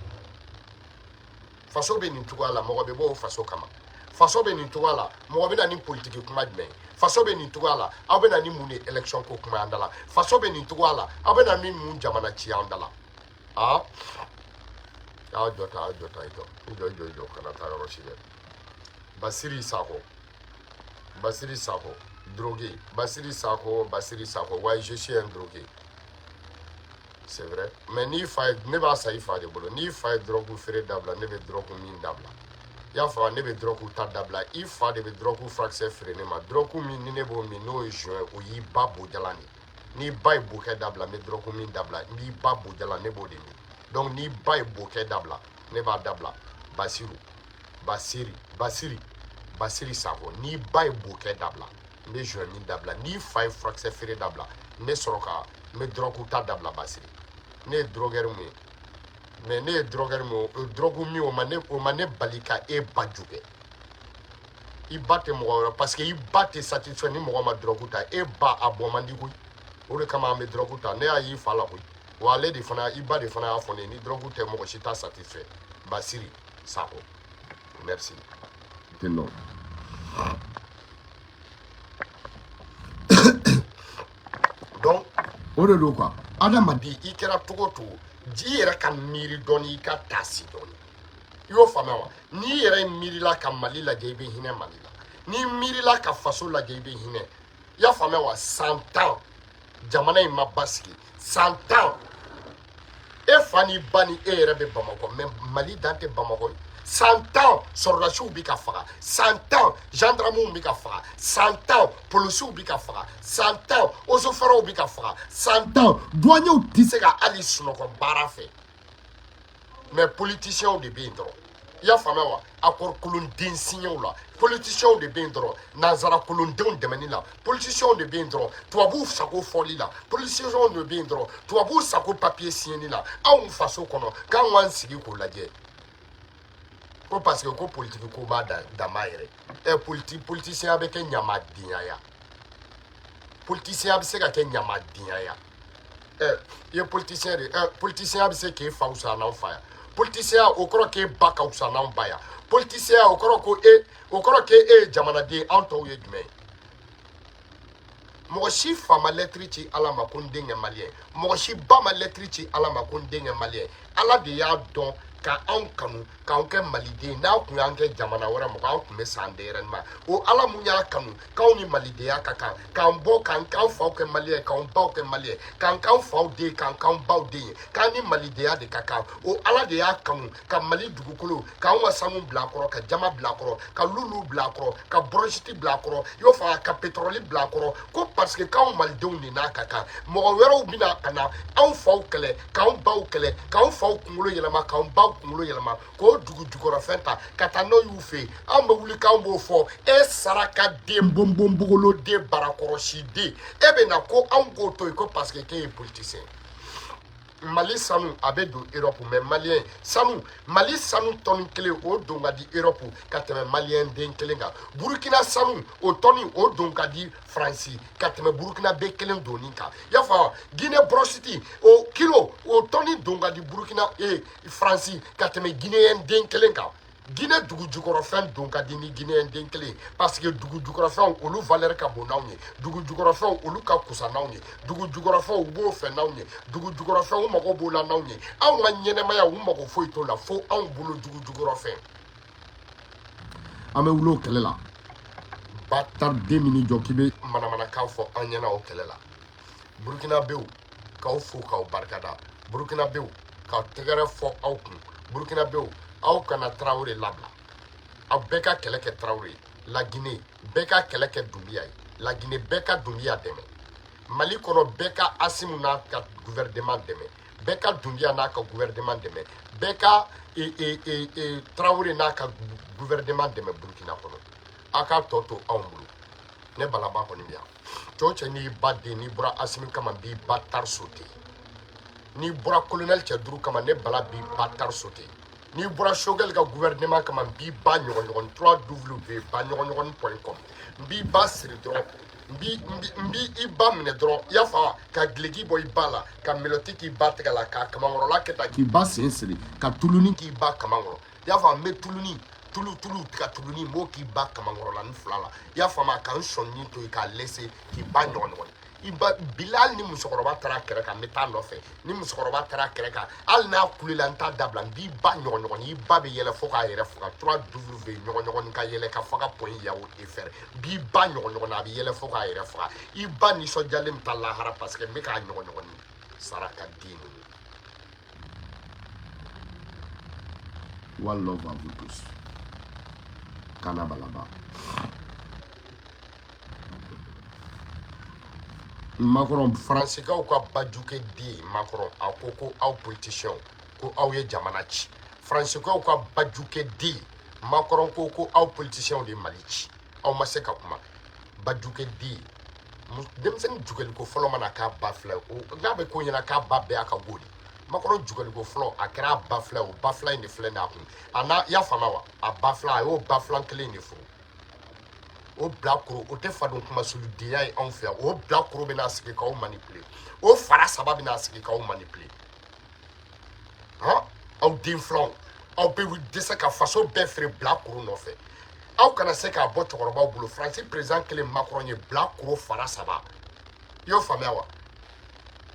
Faso bɛ nin cogoya la, mɔgɔ bɛ bɔ o faso kama. Faso bɛ nin cogoya la, mɔgɔ bɛ na ni politiki kuma jumɛn ye? Faso bɛ nin cogoya la, aw bɛ na ni mun de élection ko kuma an da la? Faso bɛ nin cogoya la, aw bɛ na ni mun jamana ci an da la? Aa, aw jɔ ta, aw jɔ ta, i jɔ, i jɔ, i jɔ, i jɔ, kana taa yɔrɔ si dɛ. Basiri Sako, Basiri Sako drogué, Basiri Sako, Basiri Sako. Ouais, je suis un drogué, c'est vrai, mais n'i fa ye, ne b'a san i fa de bolo. N'i fa ye drogue feere dabila, ne bɛ drogue min dabila. I y'a faamu, ne bɛ drogue ta dabila. I fa de bɛ drogue furakisɛ feere ne ma. Drogue min ni ne b'o min, n'o ye joint, o y'i ba bojalan de. N'i ba ye bokɛ dabila, n bɛ drogue min dabila. N b'i ba bojalan, ne b'o de min. Donc n'i ba ye bokɛ dabila, ne b'a dabila. Basiru, Basiri, Basiri, Basiri Sako, n'i ba ye bokɛ dabila, n bɛ joint min dabila. N'i fa ye furakisɛ feere dabila, n bɛ sɔrɔ ka n bɛ drogue ta dabila. Basiri, ne ye drogueur mun ye? Mais ne ye drogueur mun ye, o drogue min, o ma ne bali ka e ba jukɛ. I ba tɛ mɔgɔ wɛrɛ, parce que i ba tɛ satisfait ni mɔgɔ ma drogue ta. E ba a bɔ man di koyi. O de kama an bɛ drogue ta. Ne y'a y'i fa la koyi. Wa ale de fana, i ba de fana y'a fɔ ne ye, ni drogue tɛ, mɔgɔ si t'a satisfait. Basiri Sako, merci. Ten nɔ. Donc o de don quoi. Adamaden, i kɛra cogo o cogo, i yɛrɛ ka miiri dɔɔni, i ka taasi dɔɔni. I y'o faamuya wa? N'i yɛrɛ miirila ka Mali lajɛ, i bɛ hinɛ Mali la. N'i miirila ka faso lajɛ, i bɛ hinɛ. I y'a faamuya wa? San 10, jamana in ma basigi. San 10, e fa ni ba ni e yɛrɛ bɛ Bamakɔ, mɛ Mali dan tɛ Bamakɔ ye. San 10, sɔrɔdasiw bɛ ka faga. San 10, gendarmew bɛ ka faga. San 10, polisiw bɛ ka faga. San 10, eaux bɛ ka faga. San 10, douaniers tɛ se ka hali sunɔgɔ baara fɛ. Mais politiciens de bɛ yen dɔrɔn. I y'a faamuya wa? Accord kolonden signéw la, politiciens de bɛ yen dɔrɔn. Nanzara kolondenw dɛmɛni la, politiciens de bɛ yen dɔrɔn. Tubabuw sago fɔli la, politiciens de bɛ yen dɔrɔn. Tubabuw sago papier signéni la, anw faso kɔnɔ, k'an k'an sigi k'o lajɛ ko parce que ko politiki ko b'a dama yɛrɛ. Ɛ, politicien bɛ kɛ ɲamadenya ya, politicien bɛ se ka kɛ ɲamadenya ya. Ɛ, i ye politicien de. Ɛ, politicien bɛ se k'e fa fisaya n'anw fa ya. Politicien, o kɔrɔ k'e ba ka fisa n'anw ba ya. Politicien, o kɔrɔ ko e, o kɔrɔ k'e e ye jamanaden, anw tɔw ye jumɛn ye? Mɔgɔ si fa ma lɛtiri ci Ala ma ko n den kɛ maliyɛn, mɔgɔ si ba ma lɛtiri ci Ala ma ko n den kɛ maliyɛn. Ala de y'a dɔn ka anw kanu k'anw kɛ maliden. N'a kun y'an kɛ jamana wɛrɛ mɔgɔ, anw kun bɛ s'an denyɛrɛnin ma. O Ala mun y'a kanu k'anw ni malidenya ka kan, k'an bɔ k'an k'an faw kɛ maliyɛn, k'anw baw kɛ maliyɛn, k'an k'an faw den, k'an k'an baw den ye, k'an ni malidenya de ka kan. O Ala de y'a kanu ka Mali dugukolo, k'anw ka sanu bila a kɔrɔ, ka jama bila a kɔrɔ, ka lulu bila a kɔrɔ, ka bɔrɔsiti bila a kɔrɔ, i y'o fɔ, ka pétrole bila a kɔrɔ, ko parce que k'anw malidenw de n'a ka kan. Mɔgɔ wɛrɛw bɛna ka na anw faw kɛlɛ, k'anw baw kɛlɛ, k'anw faw kunkolo yɛlɛma, k'anw baw kunkolo yɛlɛma, k'o dugu jukɔrɔfɛn ta ka taa n'o y'u fɛ yen. Anw bɛ wuli k'anw b'o fɔ. E saraka den, bonbonbogoloden, barakɔrɔsiden, e bɛ na ko anw k'o to yen ko parce que k'e ye politicien. Mali sanu a bɛ don Europe, mais maliyɛn sanu, Mali sanu tɔni kelen o don ka di Europe ka tɛmɛ maliyɛn den kelen kan. Burukina sanu o tɔni o don ka di Faransi ka tɛmɛ Burukina bɛɛ kelen donni kan. I y'a faamu? Guinée bauxite o kilo o tɔni don ka di Burukina Faransi ka tɛmɛ Guinéen den kelen kan. Guinée dugu jukɔrɔfɛn don ka di ni Guinéen den kelen, parce que dugu jukɔrɔfɛnw olu valeur ka bon n'anw ye, dugu jukɔrɔfɛnw olu ka kusa n'anw ye, dugu jukɔrɔfɛnw u b'o fɛ n'anw ye, dugu jukɔrɔfɛnw u mago b'o la n'anw ye. Anw ka ɲɛnɛmaya u mago foyi t'o la fo anw bolo dugu jukɔrɔfɛn. An bɛ wuli o kɛlɛ la. Bâtard den min jɔ k'i bɛ manamanakan fɔ an ɲɛna o kɛlɛ la. Burukinabew, k'aw fo k'aw barikada. Burukinabew, k'aw tɛgɛrɛ fɔ aw kun. Burukinabew, aw kana Tarawele labila. Aw bɛɛ ka kɛlɛ kɛ Tarawele ye. Laginɛ bɛɛ ka kɛlɛ kɛ Dunbiya ye. Laginɛ bɛɛ ka Dunbiya dɛmɛ. Mali kɔnɔ bɛɛ ka Asimu n'a ka gouvernement dɛmɛ, bɛɛ ka Dunbiya n'a ka gouvernement dɛmɛ, bɛɛ ka Tarawele n'a ka gouvernement dɛmɛ Burukina kɔnɔ. Aw k'a tɔ to anw bolo. Ne balaba kɔni bɛ yan. Cɛw cɛ, n'i ba den, n'i bɔra Asimi kama, n b'i ba tari sote. N'i bɔra colonel cɛ duuru kama, ne bala b'i ba tari sote. N'i bɔra Choguel ka gouvernement kama, n b'i ba ɲɔgɔn ɲɔgɔn 3W ba ɲɔgɔn ɲɔgɔn point com. N b'i ba siri dɔrɔn, n b'i i ba minɛ dɔrɔn, i y'a faamu, ka gileki bɔ i ba la, ka mélodie k'i ba tɛgɛ la, k'a kamankɔrɔla kɛ tan, k'i ba sen siri, ka tuluni k'i ba kamankɔrɔ, i y'a faamu. N bɛ tuluni tulu tulu ka tuluni, n b'o k'i ba kamankɔrɔla ni fila la, i y'a faamu, ka n sɔnni to yen k'a lese k'i ba ɲɔgɔn ɲɔgɔn. I ba bila, hali ni musokɔrɔba taara a kɛrɛ kan, n bɛ taa nɔfɛ. Ni musokɔrɔba taara a kɛrɛ kan, hali n'a kulela, n t'a dabila. N b'i ba ɲɔgɔn ɲɔgɔn, i ba bɛ yɛlɛ fo k'a yɛrɛ faga. 3W ɲɔgɔn ɲɔgɔn ka yɛlɛ ka faga point yahoo fr. N b'i ba ɲɔgɔn ɲɔgɔn, a bɛ yɛlɛ fo k'a yɛrɛ faga. I ba nisɔndiyalen bɛ taa lahara parce que n bɛ k'a ɲɔgɔn ɲɔgɔn saraka den ninnu. One love à vous tous. Kana balaba. Macron, Faransikaw ka bajuke den Macron, a ko ko aw politiciens ko aw ye jamana ci. Faransikaw ka bajuke den Macron ko ko aw politiciens de ye Mali ci. Aw ma se ka kuma. Bajuke den, denmisɛnnin jugaliko fɔlɔ mana k'a ba fila ye, o n'a bɛ ko ɲɛna k'a ba bɛɛ y'a ka go de. Macron jugaliko fɔlɔ a kɛra a ba fila ye, o ba fila in de filɛ nin ye a kun. A n'a y'a faamuya wa, a ba fila, a y'o ba fila kelen in de furu. O bilakoro, o tɛ faden kumasolidenya ye anw fɛ yan. O bilakoro bɛna sigi k'aw manipuler, o fara saba bɛna sigi k'aw manipuler. Han, aw den filanw, aw bɛ dɛsɛ ka faso bɛɛ feere bilakoro nɔfɛ. Aw kana se k'a bɔ cɛkɔrɔbaw bolo. Faransi président kelen Macron ye bilakoro fara saba. I y'o faamuya wa?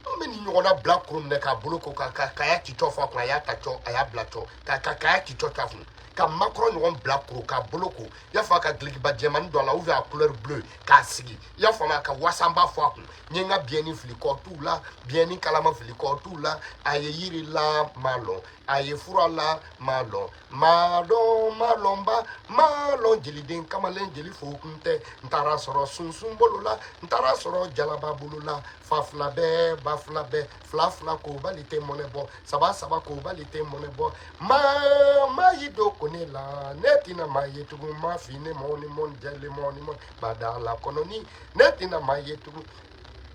An bɛ nin ɲɔgɔnna bilakoro minɛ k'a bolo ko ka kaya ci cɔ fɔ a kun, a y'a ta cɔ, a y'a bila cɔ, ka kaya ci cɔ ta kun, ka Macron ɲɔgɔn bilakoro k'a bolo ko, i y'a fɔ, a ka dulokiba jɛmannin don a la ou bien a couleur bleu k'a sigi, i y'a faamuya, ka wasanba fɔ a kun. N ye n ka biyɛnni fili kɔ t'u la, biyɛnni kalama fili kɔ t'u la. A ye yiri la ma lɔn, a ye fura la ma lɔn, ma dɔn ma lɔnba ma lɔn. Jeliden kamalen jeli fo kun tɛ. N taara sɔrɔ sunsun bolo la, n taara sɔrɔ jalaba bolo la. Fa fila bɛɛ, ba fila bɛɛ, fila fila ko bali tɛ mɔnɛ bɔ, saba saba ko bali tɛ mɔnɛ bɔ. Ma ma yi do ko ne la, ne tɛna maa ye tugun. Ma fi ne mɔni mɔni jɛlen mɔni mɔni bada la kɔnɔni, ne tɛna maa ye tugun.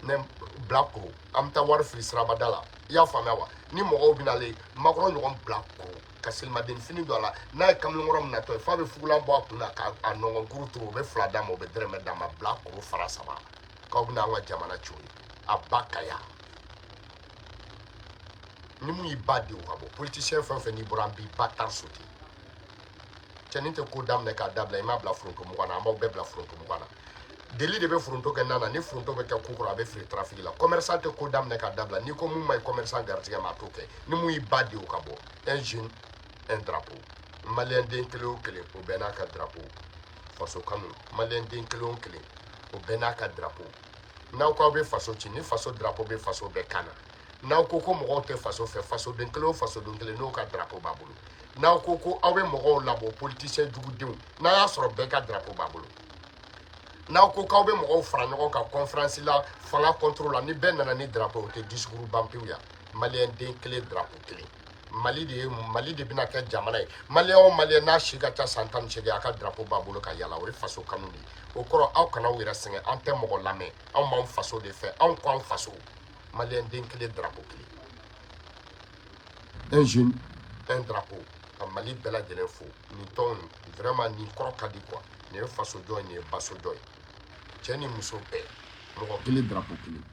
Ne bilakoro, an bɛ taa wari fili sirabada la, i y'a faamuya wa? Ni mɔgɔw bɛ nalen, Macron ɲɔgɔn bilakoro ka selimaden fini don a la, n'a ye kamalenkɔrɔ min natɔ ye f'a bɛ fugulan bɔ a kun na k'a nɔngɔnkuru turu, o bɛ fila d'a ma, o bɛ dɛrɛmɛ d'a ma. Bilakoro fara saba k'aw bɛna an ka jamana ci o ye a ba kaya. Ni mun y'i ba denw ka bɔ politicien fɛn o fɛn, n'i bɔra an b'i ba tari sote. Cɛnin tɛ ko daminɛ k'a dabila, i m'a bila foronto mugan na, an b'aw bɛɛ bila foronto mugan na. Deli de bɛ foronto kɛ na na, ni foronto bɛ kɛ ku kɔrɔ, a bɛ feere trafic la. Commerçant tɛ ko daminɛ k'a dabila. N'i ko mun ma ɲi commerçant garijɛgɛ ma, a t'o kɛ. Ni mun y'i ba di, o ka bɔ. Un jeune, un drapeau. Maliyɛn den kelen o kelen, o bɛɛ n'a ka drapeau. Faso kanu, maliyɛn den kelen o kelen, o bɛɛ n'a ka drapeau. N'aw ko aw bɛ faso ci, ni faso drapeau bɛ faso bɛɛ kan na. N'aw ko ko mɔgɔw tɛ faso fɛ, fasoden kelen o fasoden kelen, n'o ka drapeau b'a bolo. N'aw ko ko aw bɛ mɔgɔw labɔ, politicien jugudenw, n'a y'a sɔrɔ bɛɛ ka drapeau b'a bolo. N'aw ko k'aw bɛ mɔgɔw fara ɲɔgɔn kan conférence la fanga contre la, ni bɛɛ nana ni drapeau, o tɛ discours ban pewu yan. Maliyɛn den kelen, drapeau kelen. Mali de ye, Mali de bɛna kɛ jamana ye. Maliyɛn o maliyɛn n'a si ka ca san 18, a ka drapeau b'a bolo ka yala, o ye faso kanu de ye. O kɔrɔ, aw kana aw yɛrɛ sɛgɛn, an tɛ mɔgɔ lamɛn, anw b'anw faso de fɛ, anw ko an faso. Maliyɛn den kelen, drapeau kelen. Un jeune, un drapeau. Ka Mali bɛɛ lajɛlen fo. Nin tɔn vraiment, nin kɔrɔ ka di quoi. Nin ye faso jɔ ye, nin ye basojɔ ye. Cɛ ni muso bɛɛ, mɔgɔ kelen, drapeau kelen.